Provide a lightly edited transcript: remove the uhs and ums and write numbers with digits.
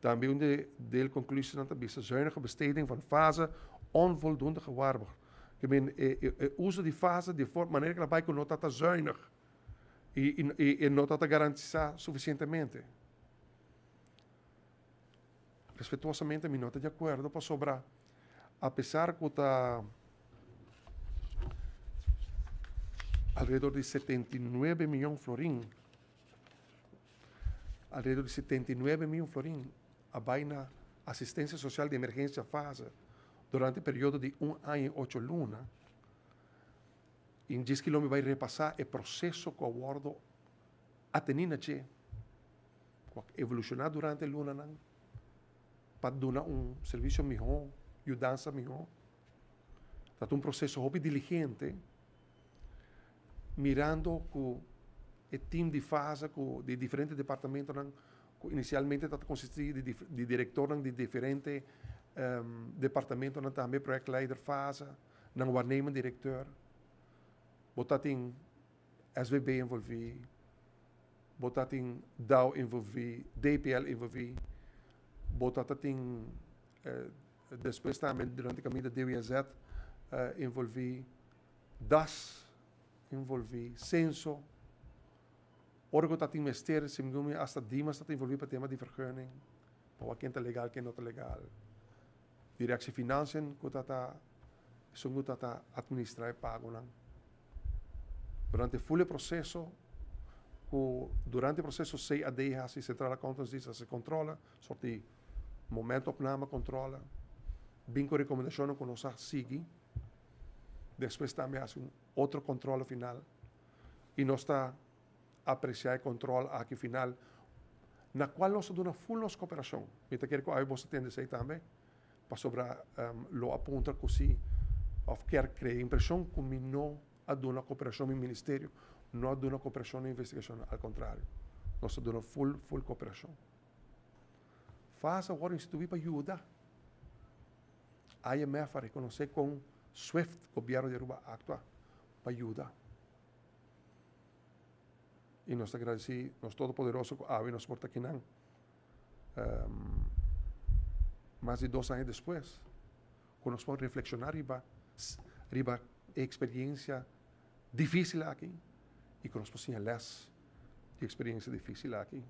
Tambe un di deelconclusienan ta bisa zuinige besteding van fase onvoldoende gewaarborgd. Ke men e uso di fase di forma manera ku el a bai ku no ta ta zuinig i e no ta ta garantisá sufisientemente. Respetuosamente mi no ta di akuerdo pasobra apesar ku ta alrededor di 79 miyon florin, alrededor di 79 miyon florin a bai na asistensia sosial di emergensia fase durante periodo di un aña i 8 luna. I djis ku mi bai repasá e proseso ku a wòrdu atendí na dje, ku a evolushoná durante lunanan, pa duna un servisio mihó, yudansa mihó. Ta un proseso hopi diligente, mirando ku e team di fase ku di diferente departamentonan, ku inisialmente ta konsistí di direktornan di diferente departamentonan, tambe projectleider fase, nan waarnemend directeur. Bo tatin SVB envolví, bo tatin DAO envolví, DPL envolví, bo tatin despues tambe durante kaminda DWZ envolví, DAS envolví, Censo, ora ku tatin mester, si mi hasta Dimas ta envolví pa tema di vergunning, pa ken ta legal, ken no ta legal. Directie Financiën ku ta esun ku ta administrá e pagonan. Durante full proseso, ku durante e proseso CAD hasi, Centrale Accountantsdienst hasi controle, sorto di momentopname controle, bin ku rekomendashon ku nos a sigui, despues tambe hasi un otro controle final i nos ta apresiá e controle aki final, na kual nos a duna full nos kooperashon. Mi ta kere ku bo a tende esei tambe, pasobra lo a puntra ku si òf ke krea impreshon ku mi no a duna kooperashon, mi ministerio no a duna kooperashon na investigashon. Al kontrario, nos a duna full, full kooperashon. Fase a wòrdu instituí pa yuda. IMF a rekonosé kon swift gobièrnu di Aruba a aktua pa yuda. I nos ta gradisí nos Todopoderoso ku awe nos por ta akinan mas di 2 aña despues, ku nos por reflekshoná riba e eksperensia difísil aki i ku nos por siña les di eksperensia difísil aki.